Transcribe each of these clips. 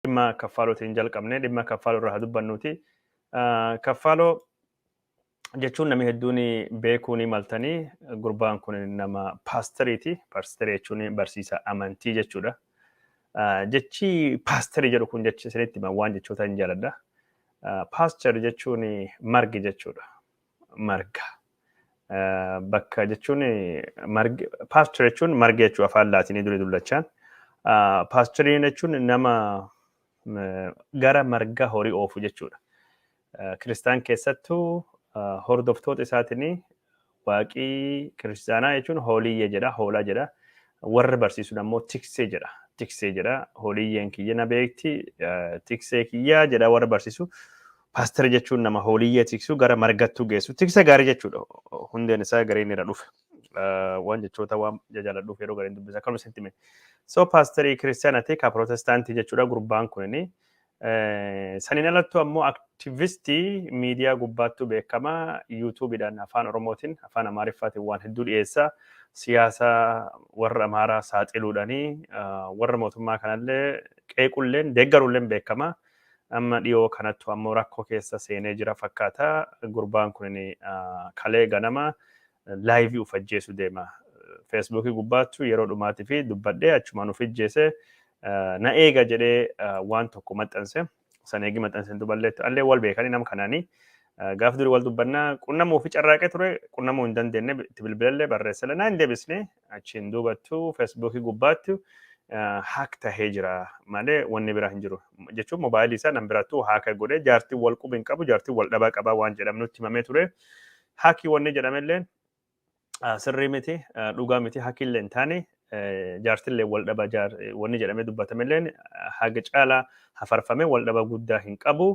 Dhimma Kaffaalootiin jalqabne, dhimma Kaffaaloo irraa haa dubbannuuti. Kaffaaloo jechuun namni hedduun beekuu ni maltanii, gurbaan kun nama paasteriiti. Paasterii jechuun barsiisa amantii jechuudha. Jechi paasterii jedhu kun jechi isinitti himan waan jechoota hin jaaladha. Pasture jechuun margi jechuudha. Marga. Bakka jechuun margi, pasture jechuun margi jechuu afaan Laatinii durii dullachaan. Paasturiin jechuun nama gara marga horii oofu jechuudha. Kiristaan keessattuu hordoftoota isaatiin waaqii kiristaanaa jechuun hooliyyee jedha, hoolaa jedha. Warra barsiisuun ammoo tiksee jedha. Tiksee jedha. Hooliyyeen kiyya na beekti, tiksee kiyya jedha warra barsiisu. Paastara jechuun nama hooliyyee tiksu, gara margattuu geessu. Tiksa gaarii jechuudha. Hundeen isaa gariin irra dhufe. Waan jechoota waan jajaaladhuuf yeroo gariin dubbisa. Akkanuma isinitti hime. So paasterii kiristaanati ka pirootestaantii jechuudha gurbaan kunini. Saniin alattu ammoo aktivistii miidiyaa gubbaattuu beekama. Yuutuubiidhaan afaan Oromootiin, afaan Amaariffaatiin waan hedduu dhiyeessa. Siyaasa warra Amaaraa saaxiluudhaanii warra mootummaa kanallee qeequlleen deeggarulleen beekama. Amma dhiyoo kanattu ammoo rakkoo keessa seenee jira fakkaata. Gurbaan kun kalee ganama live uf ajjeesu deema. Feesbuukii gubbaattu yeroo dhumaatii fi dubbadhee achumaan uf ijjeese, na eega jedhee waan tokko maxxanse. San eegi maxxanse duballee allee wal beekanii nama kanaanii. Gaaf duri wal dubbannaa, qunnamuu fi carraaqee ture, qunnamuu hin dandeenye. Itti bilbilallee barreessale naa hin deebisne. Achiin duubattu Feesbuukii gubbaatti hack tahee jira malee wanni biraa hin jiru. Jechuun mobaayilii isaa nam birattuu hack godhee, jaartiin wal qubi hin qabu, jaartiin wal dhabaa qabaa waan jedhamnutti himamee ture. Hackii wanni jedhamellee sirrii miti, dhugaa miti, hackiillee hin taane. Jaartillee wal dhaba wanni jedhamee dubbatamellee haga caalaa hafarfamee wal dhaba guddaa hin qabu.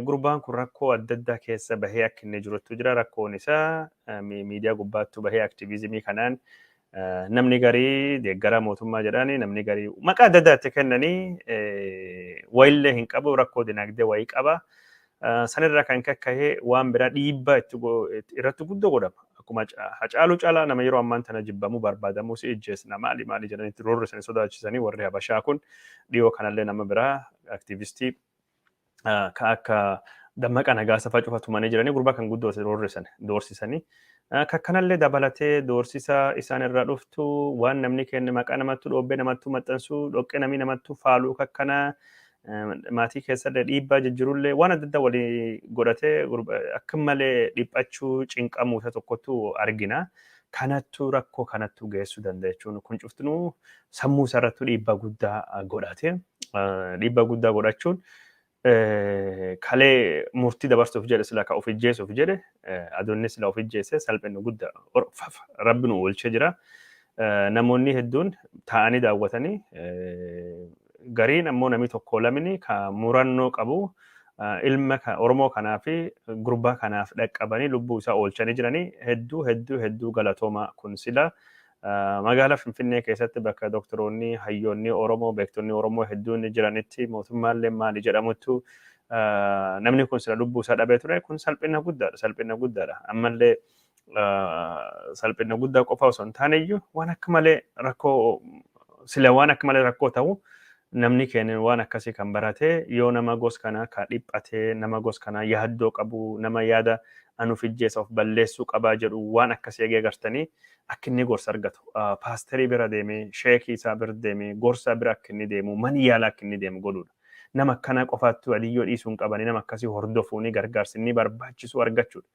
Gurbaan kun rakkoo adda addaa keessa bahee akka inni jirutu jira. Rakkoon isaa miidiyaa gubbaattu bahee aktiviizimii kanaan namni garii deeggaraa mootummaa jedhani, namni garii maqaa adda addaa itti kennanii, wayillee hin qabu, rakkoo dinagdee wayii qaba. Sanirraa kan kakka'e waan biraa dhiibbaa irratti guddoo godhama. Akkuma Hacaaluu caalaa nama yeroo ammaan tana jibbamuu barbaadamuu, si ijjeesna, maali maali jedhanii itti roorrisanii sodaachisanii warri Habashaa kun dhiyoo kanallee nama biraa aktiivistii ka akka Dammaqa Nagaasa fa'aa cufa tumanii jiranii, gurbaa kan guddoo roorrisan doorsisanii. Ka kanallee dabalatee doorsisa isaan irraa dhuftu, waan namni kenne maqaa namattuu dhoobbee namattuu maxxansuu, dhoqqee namni namattuu faaluu, kakkanaa maatii keessallee dhiibbaa jijjiirullee waan adda addaa walii godhatee akka malee dhiphachuu, cinqamuu isa tokkotu argina. Kanattu rakkoo kanattu geessuu danda'a jechuun kun cuftinuu sammuu isaarrattuu dhiibbaa guddaa godhate. Dhiibbaa guddaa godhachuun kalee murtii dabarsuuf jedhe, sila ka of ijjeesuuf jedhe, adoonni sila of ijjeesse salphinni guddaa rabbi nu oolchee jira. Namoonni hedduun taa'anii daawwatanii, gariin ammoo namni tokko lamini ka murannoo qabu ilma Oromoo kanaa fi gurbaa kanaaf dhaqqabanii lubbuu isaa oolchanii jiranii, hedduu hedduu hedduu galatooma. Kun sila magaalaa Finfinnee keessatti bakka doktoroonni, hayyoonni Oromoo, beektonni Oromoo hedduun jiranitti, mootummaallee maali jedhamuttu namni kun sila lubbuu isaa dhabee ture. Kun salphina guddaadha, salphina guddaadha. Ammallee salphina guddaa qofa osoo hin taane iyyuu waan akka malee rakkoo, sila waan akka malee rakkoo ta'u, namni keenya waan akkasii kan barate yoo nama gos kana ka dhiphatee, nama gos kana yaaddoo qabu, nama yaada anuuf ijjeessa, of balleessuu qabaa jedhu, waan akkasii eegee agartanii akka inni gorsa argatu, paasterii bira deemee, sheekii isaa bira deemee, gorsa bira akka inni deemu, mana yaalaa akka inni deemu godhuudha. Nama akkanaa qofaattuu adiyyoo dhiisuu hin qabanii, nama akkasii hordofuuni gargaarsi inni barbaachisu argachuudha.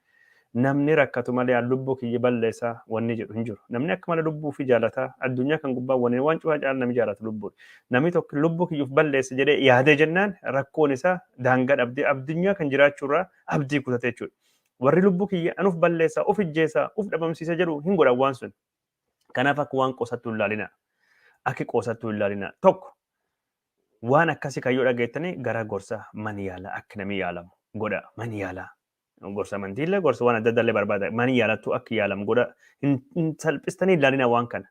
Namni rakkatu malee an lubbuu kiyya balleessaa wanni jedhu hin jiru. Namni akka malee lubbuu ofii jaalataa addunyaa kan gubbaa wanni waan cufaa caala namni jaalatu lubbuudha. Namni tokko lubbuu kiyyuuf balleessa jedhee yaadee jennaan rakkoon isaa daangaa dhabdee addunyaa kan jiraachuurraa abdii kutate jechuudha. Warri lubbuu kiyya anuuf balleessaa, of ijjeessaa, of dhabamsiisa jedhu hin godhan waan sun. Kanaaf akka waan qoosattuu hin laalina. Akka qoosattuu hin laalina. Tokko waan akkasii kayyoo dhageettanii gara gorsa mana yaalaa akka namni yaalamu godha, mana yaalaa. Gorsa amantiillee, gorsa waan adda addaallee barbaada. Mana yaalattuu akka yaalamu godha. Hin salphistanii ilaalina waan kana.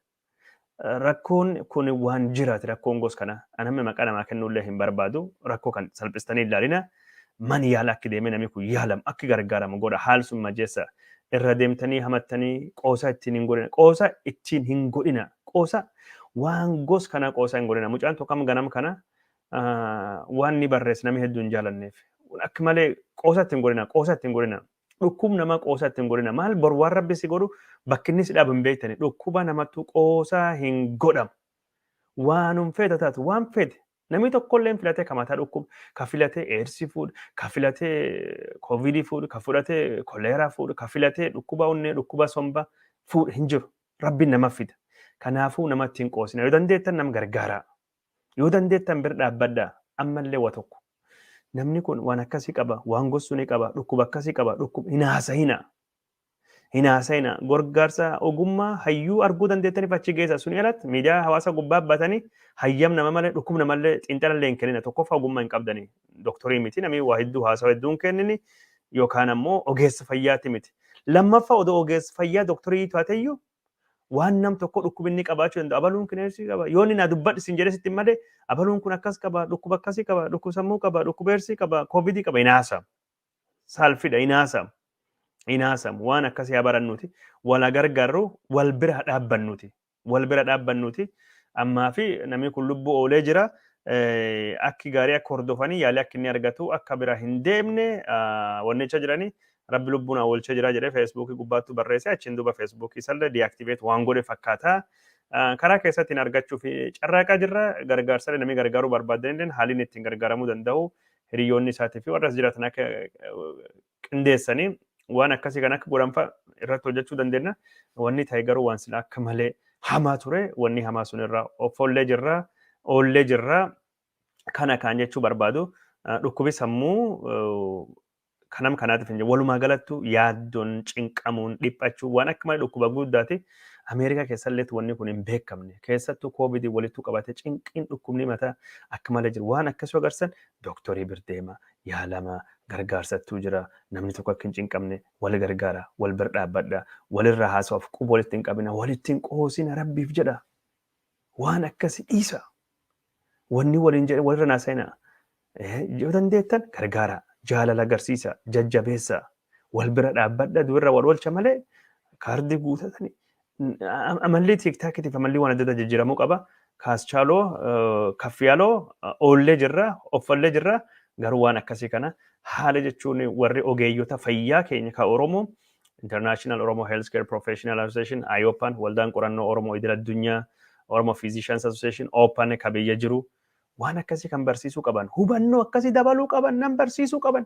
Rakkoon kun waan jiraati, rakkoon gos kana. Anamni maqaa namaa kennuullee hin barbaadu. Rakkoo kan salphistanii ilaalina. Mana yaala akka deemee namni kun yaalamu, akka gargaaramu godha. Haal sun majeessa. Irra deemtanii hamattanii qoosaa ittiin hin godhina. Qoosaa ittiin hin godhina. Qoosaa waan gos kana qoosaa hin godhina. Mucaan tokko amma ganam kana Waan ni barreesse namni hedduun jaalanneef. Akka malee qoosa ittiin godhina, qoosa ittiin godhina. Dhukkub nama qoosa ittiin godhina. Maal bor waan Rabbi si godhu bakki inni si dhaabu hin beektani. Dhukkuba namattu qoosaa hin godhamu. Waanum feete taatu, waan feete. Namni tokkollee filatee ka mataa dhukkubu, ka filatee eersii fuudhu, ka filatee koovidii fuudhu, ka fudhatee koleeraa fuudhu, ka filatee dhukkuba onnee, dhukkuba somba fuudhu hin jiru. Rabbiin nama fida. Kanaafuu namatti hin qoosina. Yoo dandeettan nama gargaaraa. Yoo dandeettan bira dhaabbadhaa. Ammallee wa tokko. Namni kun waan akkasii qaba, waan gossuu ni qaba, dhukkuba akkasii qaba, dhukkuba hin haasa'ina. Hin haasa'ina. Gargaarsa ogummaa hayyuu arguu dandeettaniif achi geessa. Suni alatti miidiyaa hawaasa gubbaa batanii hayyam nama malee dhukkuba namallee xiinxalallee hin kennina. Tokkoffaa ogummaa hin qabdanii. Doktorii miti, namni waa hedduu haasawa hedduu hin kennini, yookaan ammoo ogeessa fayyaati miti. Lammaffaa, odoo ogeessa fayyaa doktorii taateyyuu waan nam tokko dhukkubinni qabaachuu danda'u. Abaluun kun eersii qaba. Yoo inni naa dubbadhu sin jedhee sitti malee, abaluun kun akkas qaba, dhukkuba akkasii qaba, dhukkuba sammuu qaba, dhukkuba eersii qaba, koovidii qaba, hin haasamu. Saalfidha, hin haasamu. Hin haasamu. Waan akkasii haa barannuuti. Wal gargaarru, wal bira haa dhaabbannuuti. Wal bira dhaabbannuuti. Ammaa fi namni kun lubbuu oolee jira. Akki gaarii akka hordofanii yaalii akka inni argatu akka bira hin deemne wannicha jiranii, Rabbi lubbuun oolchee jira jedhee Feesbuukii gubbaattu barreesse. Achiin duuba Feesbuukii isallee deactivate waan godhe fakkaata. Karaa keessatti argachuuf carraaqaa jirra. Gargaarsa namni gargaaruu barbaadan haalli inni ittiin gargaaramuu danda'u hiriyoonni isaatii fi warra as jiraatan akka qindeessanii waan akkasii kan akka godhanfa irratti hojjechuu dandeenya. Wanni ta'e garuu waan sila akka malee hamaa ture. Wanni hamaa sun irraa of oollee jirra. Oollee jirra. Kana kaan jechuu barbaadu, dhukkubi sammuu kanam kanaatiif hin jiru. Walumaa galattu yaaddoon, cinqamuun, dhiphachuu waan akka malee dhukkuba guddaati. Ameerikaa keessallee wanni kun hin beekamne. Keessattuu koovidii walittuu qabate cinqiin, dhukkubni mataa akka malee jiru. Waan akkasii agarsan dooktorii bir deema, yaalama, gargaarsattuu jira. Namni tokko akka hin cinqamne wal gargaara, wal bir dhaabbadha, walirraa haasa'uuf quba walitti hin qabina, walitti hin qoosina, Rabbiif jedha. Waan akkasii dhiisa. Wanni waliin jedhe walirra naasa'ina. Yoo dandeettan gargaara, jaalala agarsiisa, jajjabeessa, wal bira dhaabbadha, du'irra wal oolcha malee kaardii guutatanii amalli tiiktaakiitiif amalli waan adda addaa jijjiiramuu qaba. Kaaschaaloo, kaffiyaaloo oollee jirra, uffallee jirra, garuu waan akkasii kana haala jechuun warri ogeeyyota fayyaa keenya ka Oromoo, International Oromo Healthcare Professional Association, IOPAN, Waldaan Qorannoo Oromoo Idil Addunyaa, Oromo Physicians Association, OPAN ka biyya jiru, waan akkasii kan barsiisuu qaban, hubannoo akkasii dabaluu qaban, nan barsiisuu qaban.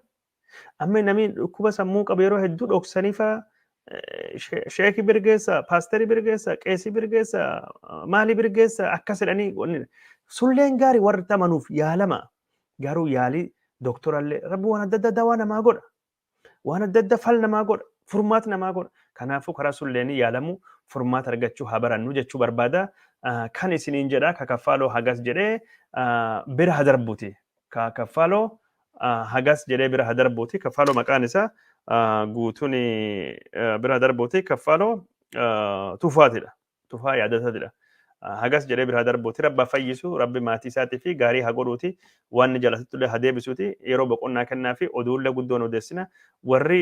Amma namni dhukkuba sammuu qabu yeroo hedduu dhoksanii faa sheekii birgeessa, paasterii birgeessa, qeesii birgeessa, maalii birgeessa akkas jedhanii, sulleen gaarii warri amanuuf yaalama. Garuu yaalii doktorallee Rabbi waan adda addaa dawaa namaa godha. Waan adda addaa fal namaa godha. Furmaata namaa godha. Kanaafuu karaa sulleen yaalamuu, furmaata argachuu haa barannu jechuu barbaada. Kan isiniin jedha, ka Kaffaaloo hagas jedhee bira haa darbuuti. Ka Kaffaaloo hagas jedhee bira haa darbuuti. Kaffaaloo maqaan isaa guutuun bira haa darbuuti. Kaffaaloo Tufaatidha. Tufaa Yaadataatidha. Hagas jedhee bira haa darbuuti. Rabba fayyisu, Rabbi maatii isaatii fi gaarii haa godhuuti. Waan inni jaalatutti illee haa deebisuuti. Yeroo boqonnaa kennaa fi oduullee guddoon odeessina. Warri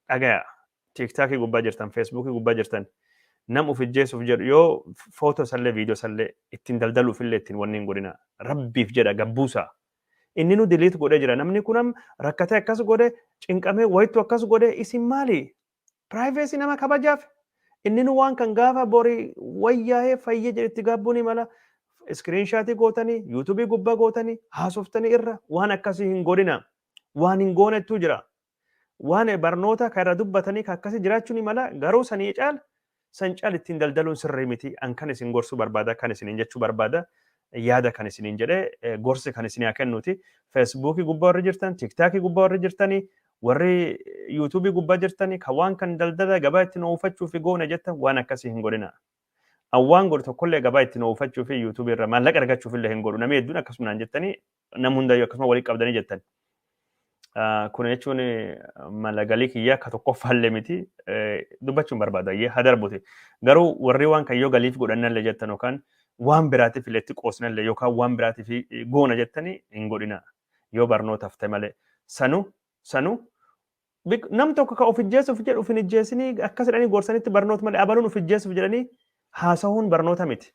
dhagaya tiiktaakii gubbaa jirtan, Feesbuukii gubbaa jirtan, nam uf ijjeesuuf jedhu yoo footoo isallee viidiyoo isallee ittiin daldaluuf illee ittiin wanni hin godhina. Rabbiif jedha gabbuusaa. Inni nu delete godhee jira. Namni kun rakkatee akkas godhe, cinqamee wayittu akkas godhe, isin maali? Privacy nama kabajaaf. Inni nu waan kan gaafa borii wayyaa'ee fayyee jedhetti gaabbuu ni mala. Screenshot gootanii, yuutuubii gubbaa gootanii, haasoftanii irra waan akkasii hin godhina. Waan hin goonettu jira. Waan barnoota kan irra dubbatanii kan akkasii jiraachuu ni mala, garuu sanii caala san caala ittiin daldaluun sirrii miti. An kan isin gorsuu barbaada, kan isiniin jechuu barbaada, yaada kan isiniin jedhee gorsi kan isinii haa kennuuti. Feesbuukii gubbaa warri jirtan, tiiktaakii gubbaa warri jirtanii, warri yuutuubii gubbaa jirtanii, kan waan kan daldala gabaa ittiin oofachuu fi goona jettan, waan akkasii hin godhina. An waan godhu tokkollee gabaa ittiin oofachuu fi yuutuubii irra maallaqa argachuuf illee hin godhu. Namni hedduun akkasumaan jettanii, nam hundayyuu akkasuma walitti qabdanii jettan. Kun jechuun mala galii kiyyaa akka tokkoffaallee miti, dubbachuun barbaada haa darbuti. Garuu warri waan kan yoo galiif godhannallee jettan yookaan waan biraatiif illee itti qoosnallee yookaan waan biraatiif goona jettanii hin godhina. Yoo barnootaaf ta'e malee. Sanu sanu nam tokko ka of ijjeesuuf jedhu of hin ijjeesinii akkas jedhanii gorsanitti barnoota malee, abaluun of ijjeesuuf jedhanii haasa'uun barnoota miti.